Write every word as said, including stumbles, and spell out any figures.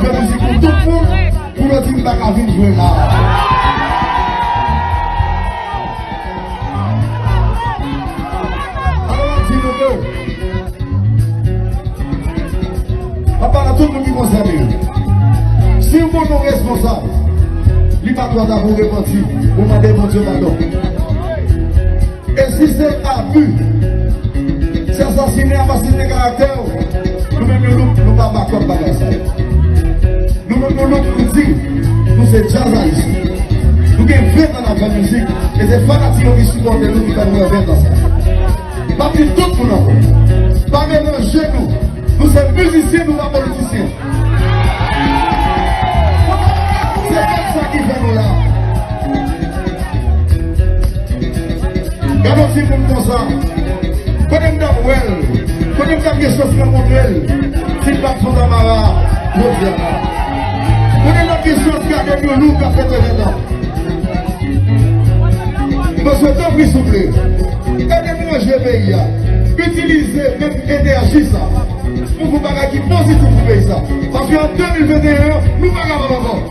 Fè mizik pou tout moun, pou yo di m pa ka vin jwe la. Alò, m ap di nou ke m ap pale a tout moun ki konsène yo. Si w konn yon responsab, li pa twò ta pou w repanti, pou w mande Bondye padon. E si se abi, se asasinen, asasinen karaktè w, nou menm nou, nou, nou pa bakòp bagay sa yo. Nou menm nou, nou, nou di, nou se djaz ayisyen. Nou gen ven tan nan grann mizik, e se fanatik yo ki sipòte nou ki fè nou gen ven tan sa. M ap di tout moun ankò, pa melanje nou. Nou se mizisyen, nou pa politisyen. Se pèp sa ki fè nou la. Gade yon timoun konsa. Kote m t ap wè l? Kote m t ap gen chans rankontre l? Si l pa t Fontamara, jodi a la. Kote m t ap gen chans gade Loulou k ap fete letan? Mesye, tanpri, souple, ede nou ranje peyi a. Itilize menm enèji sa pou fè bagay ki pozitif pou peyi sa. Paske an de mil venteyen an, nou pa kapab ankò.